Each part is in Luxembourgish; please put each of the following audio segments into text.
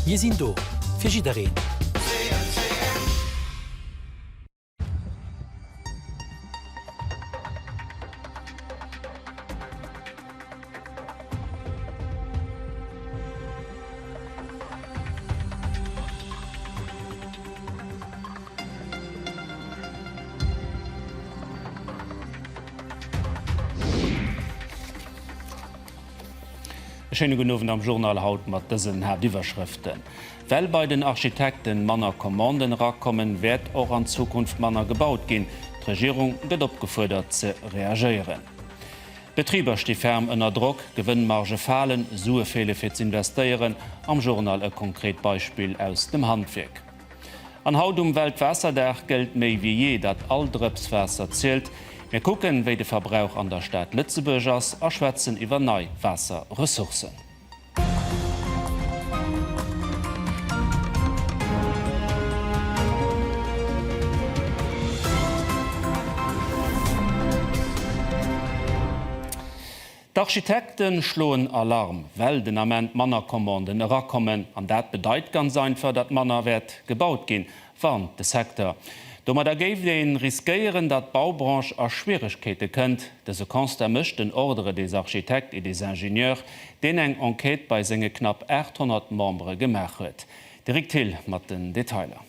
Mir sinn do fir jiddereen. E schéine gudden Owend am Journal haut mat dësen Haaptiwwerschrëften. Well bei den Architekten manner Commanden erakommen, wäert och an Zukunft manner gebaut ginn. D'Regierung gëtt opgefuerdert ze reagéieren. D'Betriber sti ferm ënner Drock, Gewënnmarge falen, Sue feele fir z'investéieren. Am Journal e konkret Beispill aus dem Handwierk. An haut um Weltwaasserdag gëllt méi wéi jee, datt all Drëps Waasser zielt. Mir kucken, wéi de Verbrauch an der Stad Lëtzebuerg ass a schwätzen iwwer nei Waasserressourcen. D'Architekte schloen Alarm, well den Ament manner Commanden erakommen. An dat bedeit ganz einfach, datt manner wäert gebaut ginn, warnt de Secteur. Domadder géif ee riskéieren, datt d'Baubranche a Schwieregkeete kënnt. Dëse Constat mécht den Ordre des architectes et des ingénieurs, deen eng Enquête bei senge knapp 800 Membere gemaach huet. De Rick Thill mat den Detailer.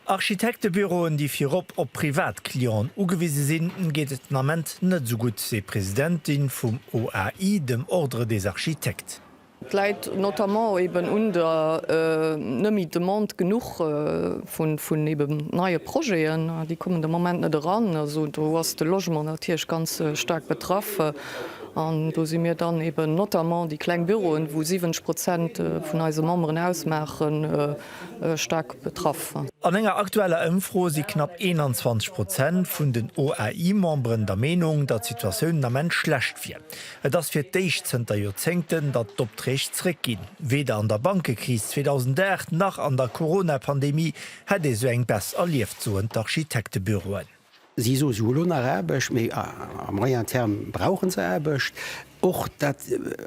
Architektebüroen, déi virop op privat Clienten ugewise sinn, geet et den Ament net esou gutt, seet d'Presidentin vum OAI, dem Ordre des architectes. Et läit notamment eben un der net méi Demande genuch vun eben neie Projeten. Déi kommen de Moment net eran. Also do ass de Logement natierlech ganz staark betraff. An do si mir dann eben notamment déi kleng Büroen, wou 70 Prozent vun eise Memberen ausmaachen, staark betraff. An enger aktueller Ëmfro si knapp 21 Prozent vun den OAI-Memberen der Meenung, datt d'Situatioun den Ament schlecht wier. Et ass fir d'éischt zënter Joerzéngten, datt d'Opträg zréckginn. Weder an der Bankekris 2008 nach an der Corona-Pandemie hätt ee sou eng Baisse erlieft, soen d'Architektebüroen. Si soe se hu lo nach Aarbecht, mee à moyen terme brauche se Aarbecht. Och dat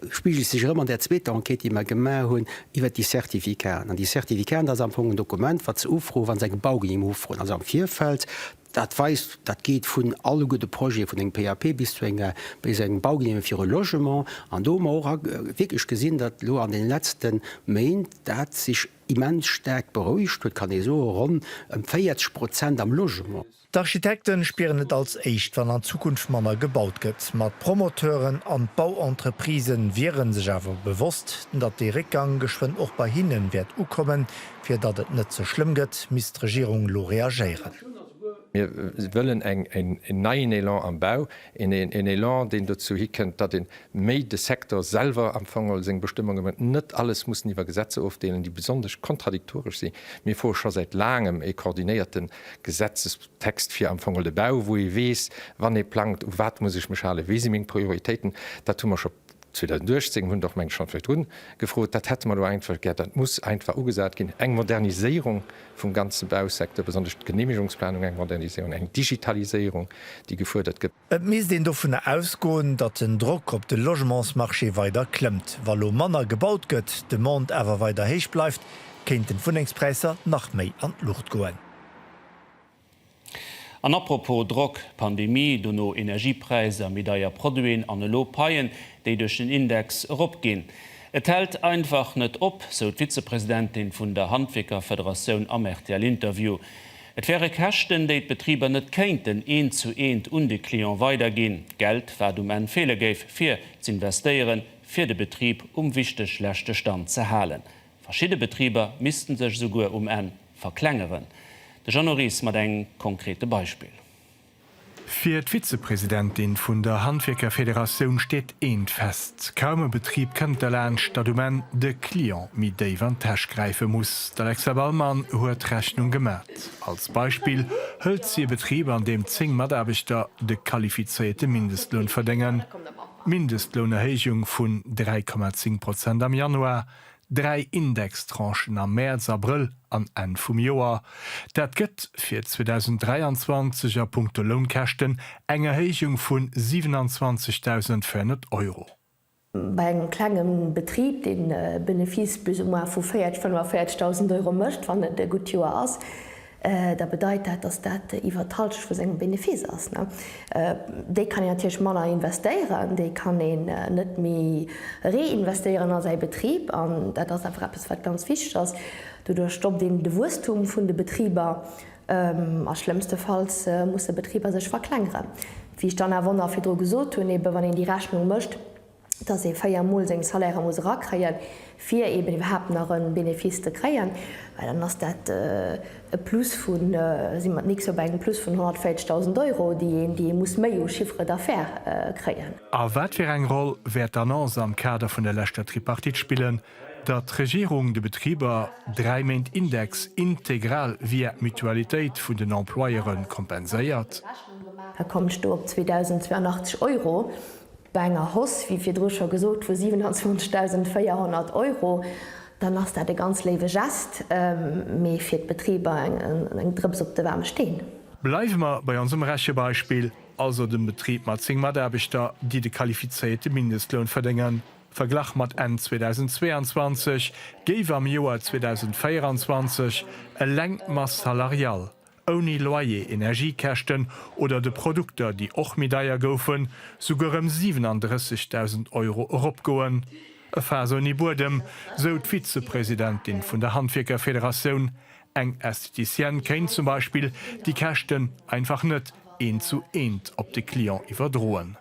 spigelt sech erëm an där zweeter Enquête, déi mer gemaach hunn iwwert déi Certificaten. An déi Certificaten, dat ass am Fong en Dokument, wat se ufroen, wa se eng Baugenehmegung ufroen, also am Virfeld. Dat weist, dat geet vun alleguer de Projete vun engem PAP bis zu enger, bis engem Baugenehmegung fir e Logement. An do hu mer och wierklech gesinn, datt elo an deene letzte Méint dat sech immens staark berouegt huet, kann ee soen, ronn ëm 40 Prozent am Logement. D'Architekten spieren et als éischt, wann an Zukunft manner gebaut gëtt. Ma d'Promoteuren an d'Bauentreprisen wiere sech awer bewosst, datt dee Réckgang geschwënn och bei hinne wäert ukommen. Fir datt et net ze schlëmm gëtt, misst d'Regierung elo reagéieren. Mir wëllen en neien Elan am Bau, en Elan, deen dozou hikënnt, datt ee méi de Secteur selwer am Fong geholl seng Bestëmmunge mécht, net alles mussen iwwer Gesetzer ofdeelen, déi besonnesch kontradiktoresch sinn. Mir froe scho säit laangem e koordinéierte Gesetzestext fir am Fong geholl de Bau, wou ee weess, wann ee plangt, u wat muss ech mech halen, wéi si meng Prioritéiten. Dat hu mer scho 2018, hunn et och meng ech schonn virdrun gefrot. Dat hätte mer elo einfach gär. Dat muss einfach ugesat ginn, eng Moderniséierung vum ganze Bausecteur, besonnesch d'Genehmigungsplanung, eng Moderniséierung, eng Digitaliséierung, déi gefuerdert gëtt. Et misst een dovunner ausgoen, datt den Drock op de Logementsmarché weider klëmmt. Wa lo manner gebaut gëtt, d'Demande awer weider héich bleift, kéinten d'Wunnengspräisser nach méi an d'Luucht goen. An apropos Drock, Pandemie, dono Energiepräisser, méi deier Produiten an elo Paien, déi duerch den Index eropginn. Et hält einfach net op, sou d'Vizepresidentin vun der Handwierkerfederatioun am RTL-Interview. Et wäre Käschten, déi d'Betriber net kéinten eent zu eent un de Client weiderginn. Geld, wat um Enn feele géif, fir z'investéieren, fir de Betrib um wichteg leschte Stand ze halen. Verschidde Betriber missten sech esouguer um Enn verklengeren. De Jeannot Ries mat engem konkrete Beispill. Fir d'Vizepresidentin vun der Handwierkerfederatioun steet eent fest, Kaum e Betrib kënnt derlaanscht, datt um Enn de Client méi déif an d'Täsch gräife muss. D'Alexa Ballmann huet d'Rechnung gemat. Als Beispill hëlt si e Betrib, an deem 10 Mataarbechter de qualifizéierte Mindestloun verdéngen. Mindestlounerhéijung vun 3,10 Prozent am Januar, Dräi Indextranchen am Mäerz, Abrëll an Enn vum Joer. Dat gëtt fir 2023 a punkto Lounkäschten eng Erhéijung vu 27.400 Euro. Bei engem klenge Betrib, deen e Benefice plus ou moins vu 40, 45.000 Euro mécht, wann et e gutt Joer ass, da bedeit dat, datt dat iwwer d'Halschent vu sengem Benefice ass. Déi kann een natierlech manner investéieren, déi kann een net méi reinvestéieren a säi Betrib. An dat ass einfach eppes, wat ganz wichteg ass. Doduerch stoppt een de Wuesstum vun de Betriber a schlëmmstefalls musse Betriber sech verklengeren. Wéi ech dann awer nach virdru gesot hunn, ebe wann een déi Rechnung mécht, dass ee 4 Mol seng Salairë muss erakréien, fir eben iwwerhaapt nach e Benefice ze kréien, well dann ass dat e Plus vun, si mer d'nächst Joer bei engem Plus vun 140.000 Euro, déi een, déi ee muss méi u Chiffre d'affaires kréien. A wat fir eng Roll wäert d'Annonce am Kader vun der leschter Tripartite spillen, datt d'Regierung de Betriber 3 Méint Index integral via d'Mutualitéit vun den Employeure kompenséiert? Da kommt ech do op 2.082 Euro, bei enger Hausse, wéi virdru scho gesot, vu 27.400 Euro. Dann ass dat e ganz léiwe Gest, mee fir d'Betriber eng Drëps op de waarme Steen. Bleiwe mer bei onsem Rechebeispill, also dem Betrib mat 10 Mataarbechter, déi de qualifizéierte Mindestloun verdéngen. Verglach mat Enn 2022 géif am Joer 2024 eleng d'Masse salariale, ouni Loyer, Energiekäschten oder de Produkter, déi och méi deier goufen, souguer ëm 37.000 Euro eropgoen. E Faass ouni Buedem, sou d'Vizepresidentin vun der Handwierkerfederatioun. Eng Estheticienne kéint zum Beispill déi Käschten einfach net eent zu eent op de Client iwwerdroen.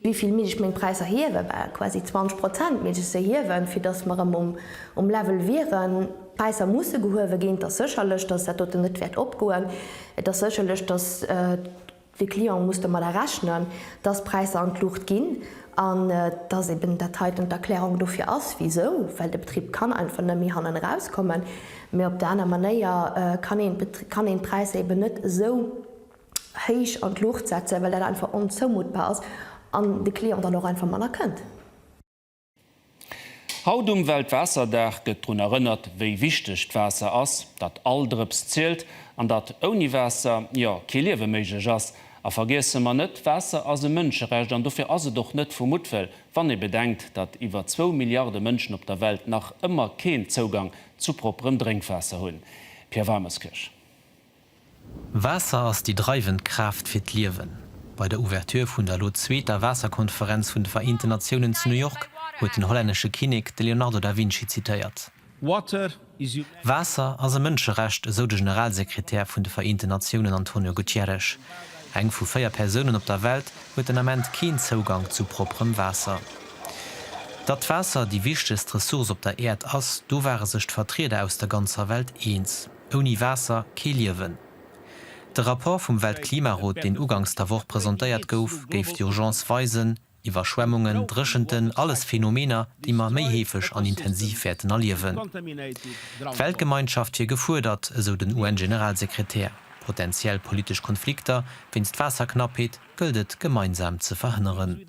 Wéi vill misst ech meng Präisser hiewen? Bah, quasi 20 Prozent misst ech se hiewen, fir datt mer erëm um Level wieren. D'Präisser musse gehuewe ginn. Et ass sécherlech, datt dat doten net wäert opgoen. Et ass sécherlech, datt de Client muss domadder rechnen, datt d'Präisser an d'Luucht ginn an datt eben dat heiten d'Erklärung dofir ass, wisou, well de Betrib kann einfach net méi hannen erauskommen. Mee op der aner Manéier kann een d'Präisser eben net esou héich an d'Luucht setzen, well dat einfach onzoumuttbar ass an de Client dann och einfach manner kënnt. Haut um Weltwaasserdag gëtt drun erënnert, wéi wichteg d'Waasser ass, datt all Drëps zielt an datt ouni Waasser, jo, kee Liewe méiglech ass. A vergiesse mer net, Waasser ass e Mënscherecht an dofir ass et och net vu Muttwëll, wann ee bedenkt, datt iwwer zwou Milliarde Mënschen op der Welt nach ëmmer keen Zougang zu propperem Drénkwaasser hunn. Pierre Weimerskirch. Waasser ass déi dreiwend Kraaft fir d'Liewen. Bei der Ouverture vun der elo zweeter Waasserkonferenz vun de Vereenten Natiounen zu New York huet den hollännesche Kinnek de Leonardo da Vinci zitéiert. Waasser ass e Mënscherecht, esou de Generalsekretär vun de Vereenten Natiounen Antonio Gutierrez. Eng vu 4 Persounen op der Welt huet den Ament keen Zougank zu propperem Waasser. Datt d'Waasser déi wichtegst Ressource op der Äerd ass, do ware sech d'Vertrieder aus der ganzer Welt eens. Ouni Waasser kee Liewen. De Rapport vum Weltklimarot, deen uganks der Woch presentéiert gouf, géif d'Urgence weisen, Iwwerschwemmungen, Dréchenten, alles Phänomener, déi mer méi heefeg an intensiv wäerten erliewen. D'Weltgemeinschaft wier gefuerdert, esou den UN-Generalsekretär. Potentiell politesch Konflikter wéinst Waasserknappheet gëllt et gemeinsam ze verhënneren.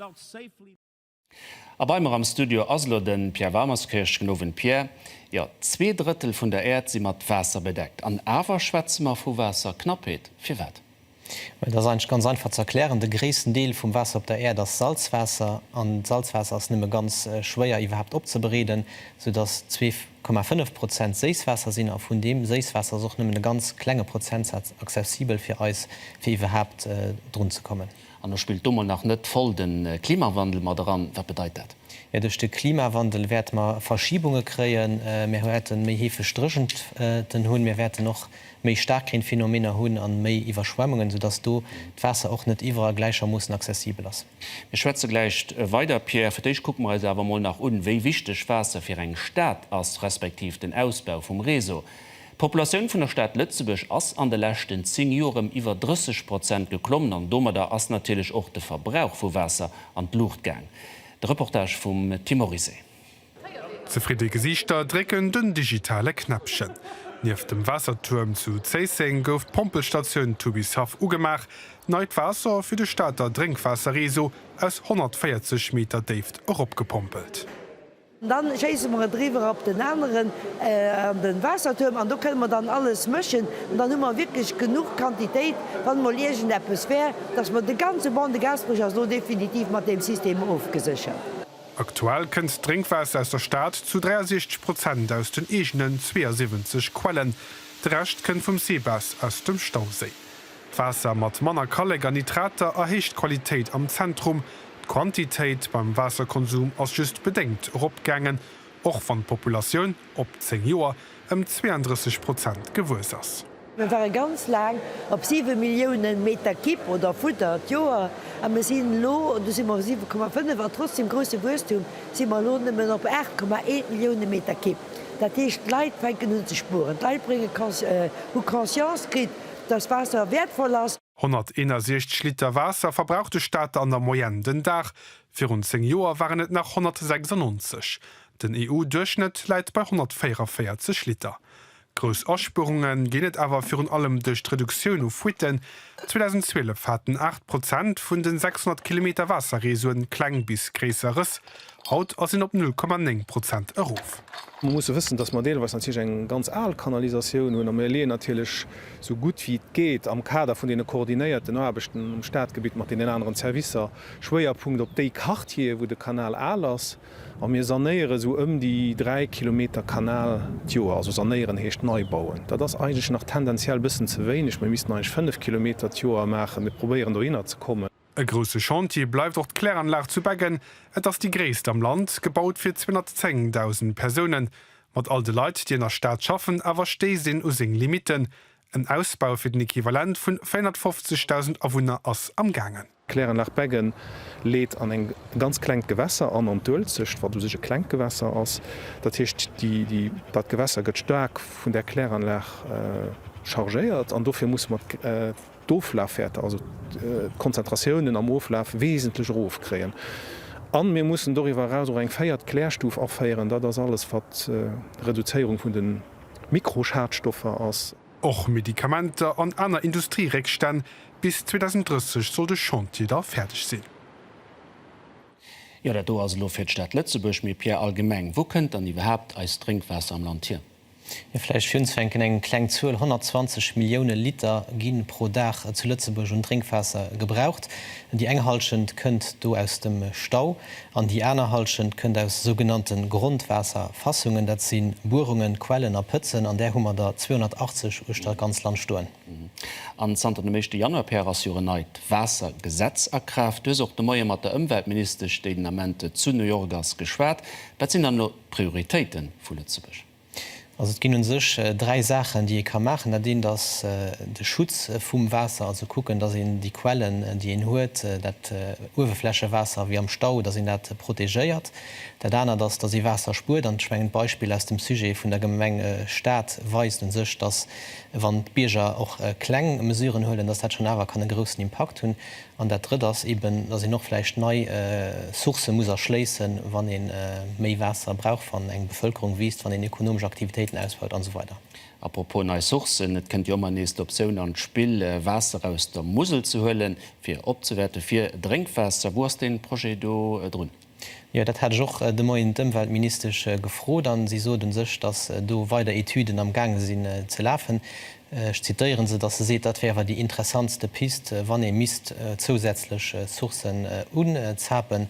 A bei mer am Studio ass elo de Pierre Weimerskirch. Guten Owend Pierre. Jo, 2/3 vun der Äerd si mat Waasser bedeckt. An awer schwätze mer vu Waasserknappheet. Firwat? Dat ass eigentlech ganz einfach ze erklären. De gréissten Deel vum Waasser op der Äerd ass Salzwaasser. An d'Salzwaasser ass nëmme ganz schwéier iwwerhaapt opzebereeden, soudass 2,5 Prozent Séisswaasser sinn. A vun deem Séisswaasser ass och nëmmen e ganz klenge Prozentsaz accessibel fir eis, fir iwwerhaapt drun ze kommen. An do spillt do mol nach net voll de Klimawandel mat eran. Wat bedeit dat? Jo, duerch de Klimawandel wäerte mer Verschibunge kréien. Mir wäerte méi heefeg Dréchenten hunn. Mir wäerten och méi Staarkreenphenomener hunn a méi Iwwerschwemmungen, soudass do d'Waasser och net iwwerall gläichermoossen accessibel ass. Mir schwätze gläich weider, Pierre. Fir d'éischt kucke mer eis awer mol nach un, wéi wichteg Waasser fir eng Stad ass, respektiv den Ausbau vum Réseau. D'Populatioun vun der Stad Lëtzebuerg ass an de leschten 10 Joer ëm iwwer 30 Prozent geklommen an domadder ass natierlech och de Verbrauch vu Waasser an d'Luucht gaang. De Reportage vum Tim Morizet. Zefridde Gesiichter drécken den digitale Knäppchen. Nieft dem Waassertuerm zu Zéisseng gouf d'Pompelstatioun Tubishaff ugemaach. Neit Waasser fir de Stater Drénkwaasserreseau aus 140 Meter Déift eropgepompelt. Dann schéisse mer et eriwwer op den aneren, an de Waassertuerm, an do kënne mer dann alles mëschen. An dann hu mer wierklech genuch Quantitéit, wann emol iergendeppes wär, dass mer de ganze Ban de Gaasperech ass elo definitiv mat deem System ofgeséchert. Aktuell kënnt d'Drénkwaasser aus der Stad zu 63 Prozent aus den eegenen 72 Quellen. De Rescht kënnt vum SEBES aus dem Stauséi. D'Waasser mat manner Kallek an Nitrater erhéicht d'Qualitéit am Zentrum. D'Quantitéit beim Waasserkonsum ass just bedéngt eropgaangen, och wann d'Populatioun op 10 Joer ëm 32 Prozent gewuess ass. Mir ware ganz laang op 7 Millioune Meter Kibb oder Fudder d'Joer a mir sinn elo, do si mer op 7,5 a trotz dem grousse Wuesstum si mer elo nëmmen op 8,1 Millioune Meter Kibb. Dat heescht, d'Leit fänken un ze spueren, d'Leit brénge hu Conscience kritt, dass Waasser wäertvoll ass. 161 Liter Waasser verbraucht de Stater an der Moyenne den Dag. Virun 10 Joer waren et nach 196. Den EU-Duerchschnëtt läit bei 144 Liter. Grouss Aspuerunge ginn et awer virun allem duerch d'Reduktioun u Fuitten. 2012 haten 8 Prozent vun de 600 Kilometer Waasserreseauen kleng bis gréisser Rëss. Haut ass een op 0,9 Prozent erof. Mer musse wëssen, dass mer deelweis natierlech eng ganz al Kanalisatioun hunn a mir leeën natierlech esou gutt wéi et geet am Kader vun deene koordinéierten Aarbechten um Stadgebitt mat deenen aneren Servicer Schwéierpunkt op déi Quartiere wou de Kanal al ass a mir sanéiere esou ëm déi 3 Kilometer Kanal d'Joer. Also sanéieren heescht nei bauen. Dat ass eigentlech nach tendenziell bëssen ze wéineg. Mir missten eigentlech 5 Kilometer d'Joer maachen. Mir probéieren dohinner ze kommen. E grousse Chantier bleift och d'Kläranlag zu Beggen. Et ass déi gréisst am Land, gebaut fir 210.000 Persounen. Mat all de Leit, déi an der Stad schaffen, awer stéisst een u seng Limitten. En Ausbau fir den Equivalent vun 450.000 Awunner ass am gaangen. D'Kläranlag Beggen leet an eng ganz klengt Gewässer an, an d'Uelzecht, wat u sech e klengt Gewässer ass. Dat heescht, dat Gewässer gëtt staark vun där Kläranlag chargéiert an dofir musse mer d'Oflafwäerter, also d'Konzentratiounen am Oflaf, wesentlech erofkréien. A mir mussen doriwwer eraus och eng véiert Klärstuf aféieren. Dat ass alles, wat Reduzéierung vun de Mikroschadstoffer ass. Och Medikamenter an aner Industrieréckstänn. Bis 2030 soll de Chantier da fäerdeg sinn. Jo, dat do ass elo fir d'Stad Lëtzebuerg. Mee Pierre, allgemeng, wou kënnt dann iwwerhaapt eist Drénkwaasser am Land hier? Jo, vläicht fir unzefänken eng kleng Zuel, 120 Millioune Liter gi pro Dag zu Lëtzebuerg un Drénkwaasser gebraucht. Déi eng Hallschent kënnt do aus dem Stau an déi aner Hallschent kënnt aus sougenannte Grondwaasserfassungen. Dat si Buerungen, Quellen a Pëtzen an där hu mer der 280 uechter d'ganz Land stoen. An zanter dem éischte Januar, Pierre, ass jo och en neit Waassergesetz a Kraaft. Du hues och de Moie mat der Ëmweltministesch, déi den Ament zu New York ass, geschwat. Wat sinn dann elo d'Prioritéite vu Lëtzebuerg? Also et ginn u sech dräi Saachen, déi ee ka maachen. Dat eent ass de Schutz vum Waasser, also kucken, datt een déi Quellen, déi een huet, dat Uewerflächewaasser wéi am Stau, datt een dat protegéiert. Dat anert ass, datt ee Waasser spuert. An ech mengen, d'Beispill aus dem Sujet vun der Gemeng Stad weist u sech, datt wann d'Bierger och kleng Mesuren huelen, datt dat schonn awer kann e groussen Impakt hunn. An dat Drëtt ass eben, dass een och vläicht nei Sourcë muss erschléissen, wann ee méi Waasser brauch, wann eng Bevëlkerung wiisst, wann een ekonomesch Aktivitéiten ausbaut an esou weider. A propos nei Sourcen, et kënnt jo ëmmer nees d'Optioun an d'Spill, Waasser aus der Musel ze huelen, fir opzewäerte fir Drénkwaasser. Wou ass dee Projet do drun? Jo, dat hat ech och de Moien d'Ëmweltministesch gefrot a si sot u sech, datt do weider Etüden am gaange sinn ze lafen. Ech zitéiere se, datt se seet, dat wär awer déi interessantste Pist, wann ee misst zousätzlech Sourcen unzapen.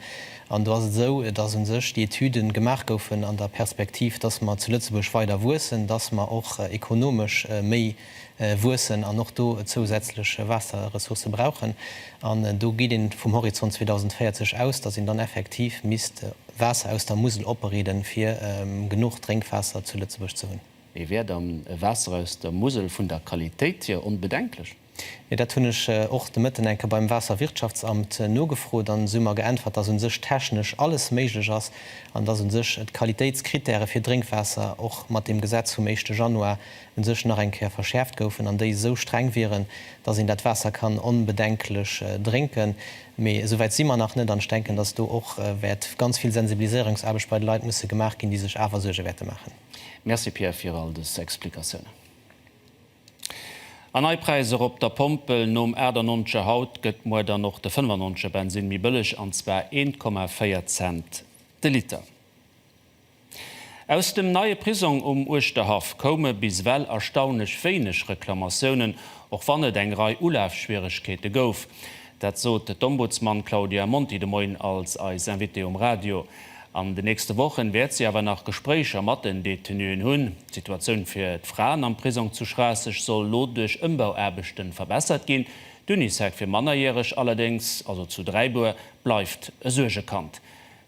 An do ass et esou, datt u sech déi Etüde gemaach goufen an der Perspektiv, datt mer zu Lëtzebuerg weider wuessen, datt mer och ekonomesch méi wuessen an och do zousätzlech Waasserressourcë brauchen. An do geet ee vum Horizont 2040 aus, datt een dann effektiv misst Waasser aus der Musel opbereeden, fir genuch Drénkwaasser zu Lëtzebuerg ze hunn. Mee wär dann Waasser aus der Musel vun der Qualitéit hier onbedenklech? Jo, dat hunn ech och de Mëtten eng Kéier beim Waasserwirtschaftsamt nogefrot an se hu mer geäntwert, dass u sech technesch alles méiglech ass an dass u sech d'Qualitéitskrittäre fir Drénkwaasser och mat deem Gesetz vum éischte Januar u sech nach eng Kéier verschäerft goufen an déi esou streng wieren, dass een dat Waasser kann onbedenklech drénken. Mee esou wäit si mer nach net an ech denken, dass do och wäert ganz vill Sensibiliséierungsaarbecht bei de Leit musse gemaach ginn, déi sech awer Suerge wäerte maachen. Merci Pierre fir all des Explikatiounen. An nei Präisser op der Pompel, Nom 98er haut gëtt muer dann och de 95er Bensinn méi bëlleg, an zwar 1,4 Cent de Liter. Aus dem neie Prisong um Uerschterhaff koume bis ewell erstaunlech wéineg Reklamatiounen, och wann et eng Rei Ulafschwieregkeete gouf. Dat sot d'Ombudsman Claudia Monti de Moien als eis Invitée um Radio. An den nächste Wochen wäert si awer nach Gespréicher mat den Detenuen hunn. D'Situatioun fir d'Fraen am Prisong zu Schraasseg soll lo duerch Ëmbauaarbechten verbessert ginn. D'Unisec fir Mannerjäreg allerdéngs, also zu Dräibuer, bleift e Suergekand.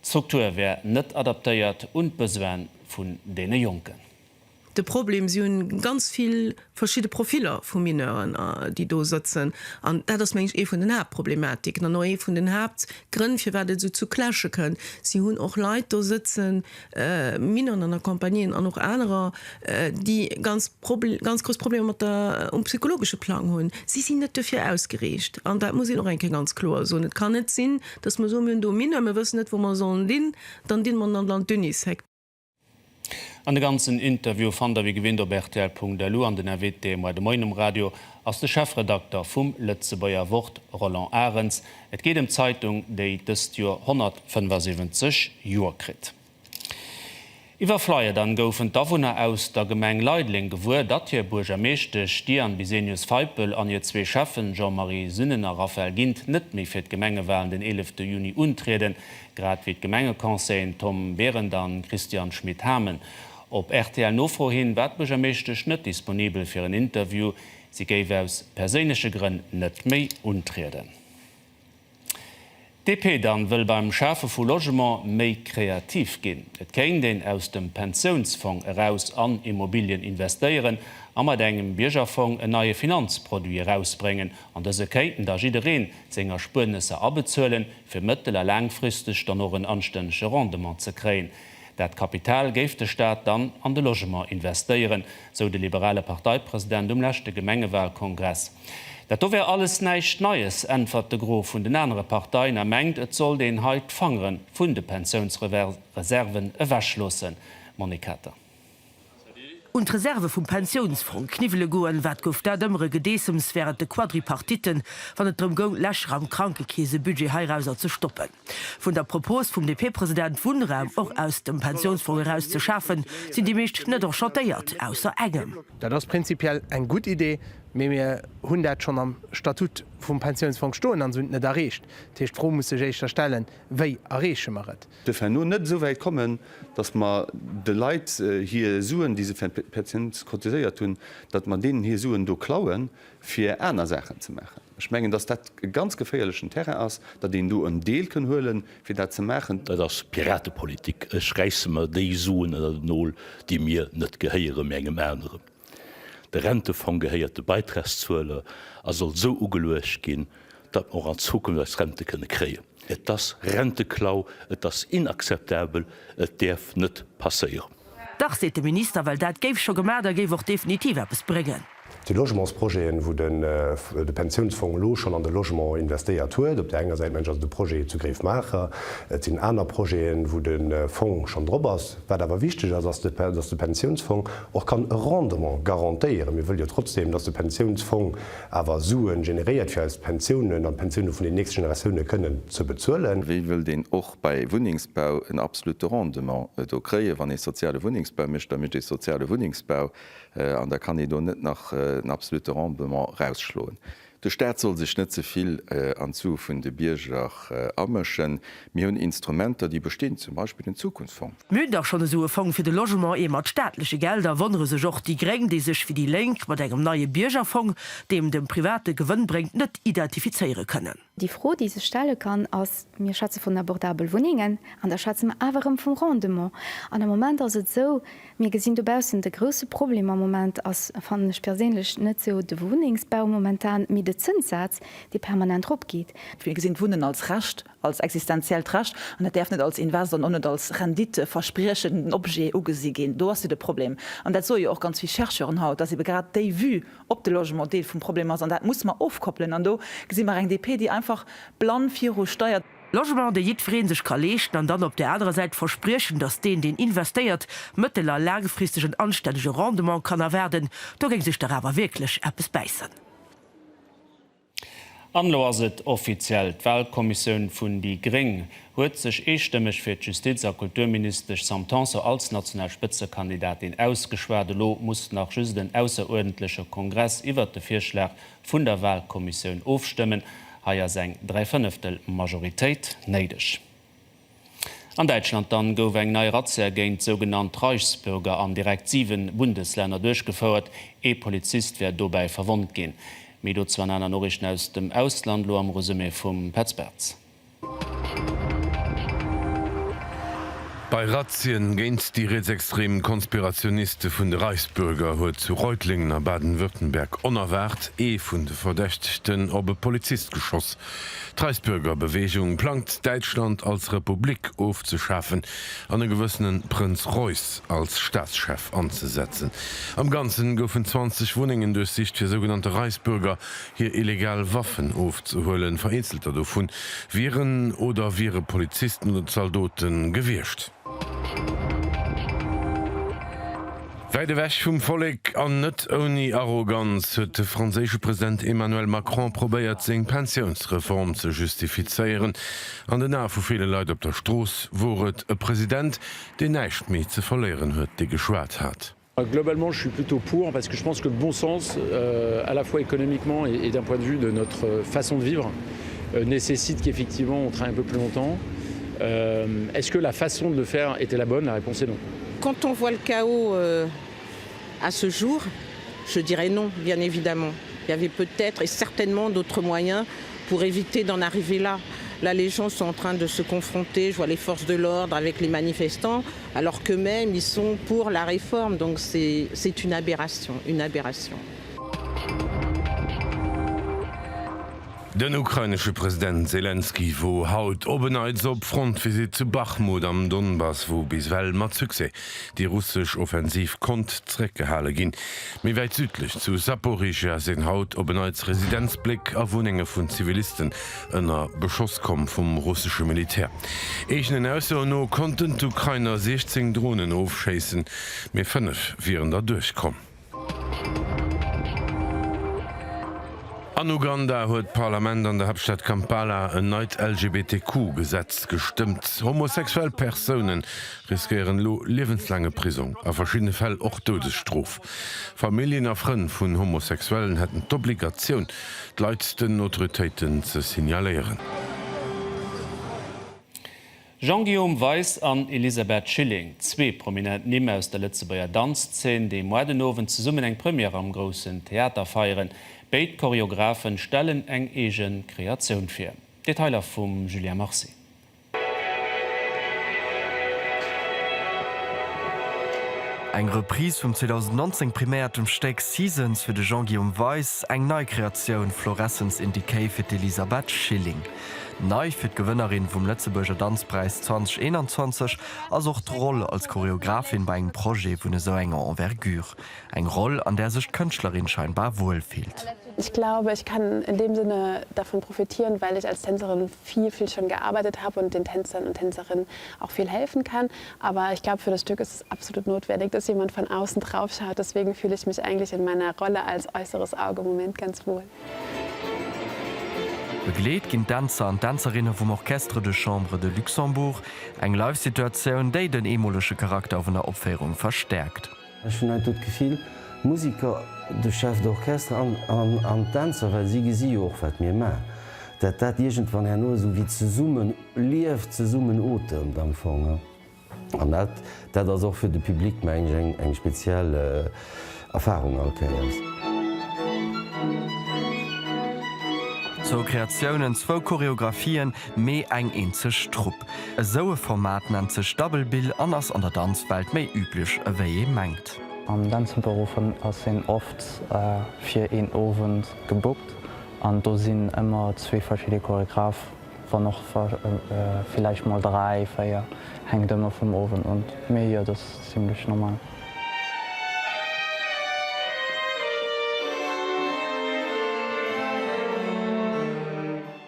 D'Struktur wär net adaptéiert un d'Besoine vun deene Jonken. De Problem, si hunn ganz vill verschidde Profiller vu Mineuren, déi do sëtzen. An dat ass, meng ech, ee vun den Haaptproblematiken an och ee vun den Haaptgrënn, firwat et esou zu Clashe kënnt. Si hunn och Leit do sëtzen, Mineuren an Accompagnéen an och anerer, déi ganz ganz grouss Problemer mat der um psychologesche Plang hunn. Si sinn net dofir ausgeriicht. An dat muss een och eng Kéier ganz kloer soen. Et kann net sinn, datt mer soen, mir hunn do Mineur, mir wëssen net, wou mer sollen dinn, dann dinn mer en an d'Unisec. An de ganzen Interview fannt der wéi gewinnt op rtl.lu an den Invité moar de Moien um Radio ass de Chefredakter vum Lëtzebuerger Wort Roland Arens. Et geet ëm d'Zeitung déi dëst Joer 175 Joer kritt. Iwwer Flyer dann goufen d'Awunner aus der Gemeng Leideleng gewuer, datt hir Buergermeeschtesch Diane Bisenius-Feipel an hir zwee Schäffen Jean-Marie Sünnen a Raphaël Gindt net méi fir d'Gemengewalen den 11 Juni untrieden. Grad wéi d'Gemengeconseilleren Tom Berend an Christian Schmit-Hamen. Op RTL-Nofro hin war d'Buergermeeschtesch net disponibel fir en Interview. Si géif aus perséinleche Grënn net méi untrieden. D'DP dann wëll beim Schafe vu Logement méi kreativ ginn. Et kéint een aus dem Pensiounsfong eraus an Immobilien investéieren a mat engem Biergerfong en neie Finanzproduit erausbréngen. An dëse kéinten da jiddereen seng Erspuernesser abezuelen, fir mëttel a laangfristeg dann och en anstännege Rendement ze kréien. Dat Kapital géif de Staat dann an de Logement investéieren, sou de liberale Parteipresident um leschte Gemengewalkongress. Dat do wär alles näischt Neies, äntwert de Gros vun den anere Parteien a mengt, et sollt een hei d'Fangere vun de Pensiounsreserven ewechloossen. Monique Kater. Un d'Reserve vum Pensiounsfong kniwwele goen, wat gouf dat ëmmer e Gedeessems wärend de Quadripartitten, wann et drëm goung, d'Lächer am Krankekeesebudget heirauser ze stoppen. Vun der Propos vum DP-President, Wunnraum och aus dem Pensiounsfong eraus ze schafen, sinn déi meescht net enchantéiert, ausser engem. Dat ass prinzipiell eng gutt Idee, mee mir hunn dat schonn am Statut vum Pensiounsfong stoen an se hunn et net erreecht. Dat heescht, d'Fro muss sech éischter stellen, Wéi erreeche mer et? Duerf herno net esou wäit kommen, datt mer de Leit hir Suen, déi se fir d'Pensioun cotiséiert hunn, datt mer deenen hir Suen do klauen, fir aner Saachen ze maachen. Ech mengen, datt dat e ganz geféierlechen Terrain ass, datt een do en Deel kënn huelen, fir dat ze maachen. Dat ass Piratepolitik. Ech räisse mer déi Suen ënner den Nol, déi mir net gehéieren, mee engem aneren. De Rentefong gehéiert de Beitragszueler a soll esou ugeluecht ginn, datt mer och an Zukunft eis Rente kënne kréien. Et ass Renteklau, et ass inakzeptabel, et däerf net passéieren. Dach, seet de Minister, well dat géif scho gemaat a géif och definitiv eppes bréngen. Et si Logementsprojeten, wou de Pensiounsfong elo schonn an de Logement investéiert huet. Op där enger Säit, mengen ech, ass et de Projet zu Gréiwemaacher. Et sinn aner Projeten, wou de Fong schonn drop ass. Wat awer wichteg ass, ass, dass de Pensiounsfong och kann e Rendement garantéieren. Mir wëlle jo trotzdeem, dass de Pensiounsfong awer Sue generéiert, fir eis Pensiounen an d'Pensioune vun den nächste Generatioune kënnen ze bezuelen. Wéi wëllt een och bei Wunnengsbau en absolute Rendement do kréien? Wann ee soziale Wunnengsbau mécht, da mécht ee soziale Wunnengsbau an da kann ee do net nach en absolute Rendement erausschloen. De Staat soll sech net ze vill an d'Sue vun de Bierger amëschen. Mir hunn Instrumenter, déi bestinn, zum Beispill den Zukunftsfong. Mir hunn dach schonn esou e Fong fir de Logement, ee mat staatleche Gelder, wonnere sech och déi Gréng, déi sech wéi déi Lénk mat engem neie Biergerfong, deem dem Private Gewënn bréngt, net identifizéiere kënnen. Déi Fro, déi sech stelle kann, ass, Mir schwätze vun abordabel Wunnengen an da schwätze mer awer erëm vum Rendement. An am Moment ass et esou, mir gesinn dobaussen, de grouse Problem am Moment ass, fannen ech perséinlech, net esou de Wunnengsbau momentan, mee de Zënssaz, dee permanent eropgeet. Mir gesinn d'Wunnen als Recht, als existenziellt Recht, an dat däerf net als Invest an och net als renditeverspriechenden Objet ugesi ginn. Do ass jo de Problem. An dat soe jo och ganz vill Chercheuren haut, dass ebe grad déi Vue op de Logement Deel vum Problem ass. An dat musse mer ofkoppelen. An do gesi mer eng DP, déi einfach blann viru steiert. Logement, dee jiddweree sech ka leeschten, an dann op där anerer Säit d'Verspriechen, datt deen, deen investéiert, mëttel a laangfristeg en anstännege Rendement kann erwaarden, do géing sech dach awer wierklech eppes bäissen. An elo ass et offiziell, D'Wahlkommissioun vun déi gréng huet sech eestëmmeg fir d'Justiz a Kulturministesch Sam Tanson als national Spëtzekandidatin ausgeschwat. Elo muss nach just en ausseruerdentleche Kongress iwwert de Virschlag vun der Wahlkommissioun ofstëmmen. Hei ass eng Dräifënneftel Majoritéit néideg. An Däitschland dann gouf eng nei Razzia géint sougenannt Reichsbürger an direkt 7 Bundeslänner duerchgefouert. Ee Polizist wär dobäi verwonnt ginn. Méi dozou an aner Noriichten aus dem Ausland elo am Resumé vum Petz Bartz. Bei Razzien géint déi rietsextrem Konspirationiste vun de Reichsbürger huet zu Reutlingen a Baden-Württemberg onerwaart ee vun de Verdächtegten op e Polizist geschoss. D'Reichsbürger-Beweegung plangt, Däitschland als Republik ofzeschafen an e gewëssene Prënz Reuss als Staatschef anzesetzen. Am Ganzen goufen 20 Wunnengen duerchsicht, fir sougenannte Reichsbürger hir illegal Waffen ofzehuelen. Vereenzelter dovun wieren oder wiere Polizisten oder Zaldote gewiescht. Wäit ewech vum Vollek an net ouni Arroganz huet de franséische President Emmanuel Macron probéiert seng Pensiounsreform ze justifizéieren. An den Ae vu ville Leit op der Strooss wor et e President, deen näischt méi ze verléieren huet, dee geschwat hat. Globalement, je suis plutôt pour parce que je pense que le bon sens, à la fois économiquement et d'un point de vue de notre façon de vivre, nécessite qu'effectivement on travaille un peu plus longtemps. Est-ce que la façon de le faire était la bonne? La réponse est non. Quand on voit le chaos euh, à ce jour, je dirais non, bien évidemment. Il y avait peut-être et certainement d'autres moyens pour éviter d'en arriver là. Là, les gens sont en train de se confronter, je vois les forces de l'ordre avec les manifestants, alors qu'eux-mêmes, ils sont pour la réforme. Donc c'est une aberration, une aberration. Den ukrainesche President Selenskyj wor haut op en Neits op Frontvisitt zu Bachmut am Donbass, wou bis ewell mat Succès déi russesch Offensiv konnt zeréckgehale ginn. Méi wäit südlech zu Saporischschja sinn haut op en Neits Residenzbléck a Wunnenge vun Zivilisten ënner Beschoss komm vum russesche Militär. Eegenen Aussoen no konnten d'Ukrainer 16 Dronen ofschéissen, mee 5 wieren der duerchkomm. An Uganda huet d'Parlament an der Haaptstad Kampala en neit LGBTQ-Gesetz gestëmmt. Homosexuell Persoune riskéieren elo liewenslaange Prisong, a verschiddene Fäll och Doudesstrof. Familljen a Frënn vun Homosexuellen hätten d'Obligatioun, d'Leit den Autoritéiten ze signaléieren. Jean-Guillaume Weis an Elisabeth Schilling, zwee prominent Nimm aus der Lëtzebuerger Danzzeen, déi moar den Owend zesummen eng Première am Groussen Theater feieren. Béid Choreographen stellen eng eege Kreatioun vir. Detailer vum Julien Marcy. Eng Reprise vum 2019 priméiertem Stéck Seasons fir de Jean-Guillaume Weis, eng nei Kreatioun Florescence in Decay fir d'Elisabeth Schilling. Nei fir d'Gewënnerin vum Lëtzebuerger Danzpräis 2021 ass och d'Roll als Choreographin bei engem Projet vun esou enger Envergure. Eng Roll, an där sech d'Kënschtlerin scheinbar wuel fillt. Ich glaube, ich kann in dem Sinne davon profitieren, weil ich als Tänzerin viel, viel schon gearbeitet habe und den Tänzern und Tänzerinnen auch viel helfen kann. Aber ich glaube, für das Stück ist es absolut notwendig, dass jemand von außen drauf schaut. Deswegen fühle ich mich eigentlich in meiner Rolle als äußeres Auge im Moment ganz wohl. Begleet ginn d'Dänzer an d'Dänzerinne vum Orchestre de Chambre de Luxembourg. Eng Live-Situatioun, déi den eemolege Charakter vun der Opféierung verstäerkt. Ech hunn heiansdo d'Gefill, d'Musiker, de Chef d'orchestre an d'Dänzer, well si gesi jo och, wat mir maachen, dat dat iergendwann herno esou wéi zesumme lieft, zesummen otemt am Fong. An dat, dat ass och fir de Public, meng ech, eng, eng speziell Erfahrung all Kéiers. Zwou Kreatiounen, zwou Choreographien, mee eng eenzeg Trupp. Esou e Format nennt sech Double Bill an ass an der Danzwelt méi üblech ewéi ee mengt. Am Danzberuff ass een oft fir een Owend gebookt an do sinn ëmmer zwee verschidde Choreograph Wann och villäicht mol 3, 4, hänkt ëmmer vum Owend un. Mee jo, dat ass zimlech normal.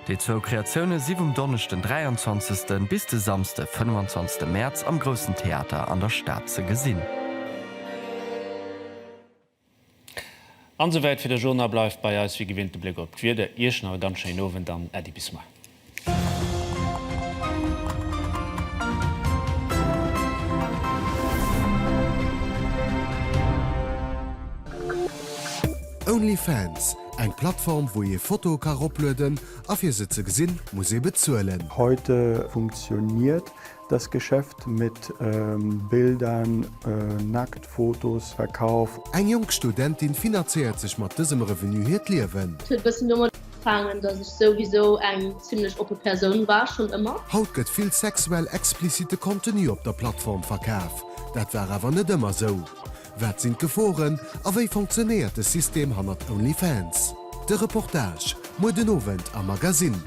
Déi zwou Kreatioune si vum Donneschden 23. Bis de Samsde 25. Mäerz am Groussen Theater an der Stad ze gesinn. An esouwäit fir de Journal. Bleift bei eis wéi gewinnt de Bléck op d'Wieder. Iech nach e ganz schéinen Owend an Äddi bis muer. OnlyFans. Eng Plattform, wou ee Fotoe ka roplueden a fir se ze gesinn, muss ee bezuelen. Heute funktioniert das Geschäft mit Bildern, Nacktfotos, Verkauf. Eng jonk Studentin finanzéiert sech mat dësem Revenu hiert Liewen. Et huet e bëssen domat ugefaangen, dass ech souwisou eng zimmlech oppe Persoun war, schonn ëmmer. Haut gëtt vill sexuell explizite Contenu op der Plattform verkaf. Dat war awer net ëmmer sou. Wat sinn d'Geforen a wéi fonctionnéiert de System hannert OnlyFans? De Reportage muer den Owend am Magazine.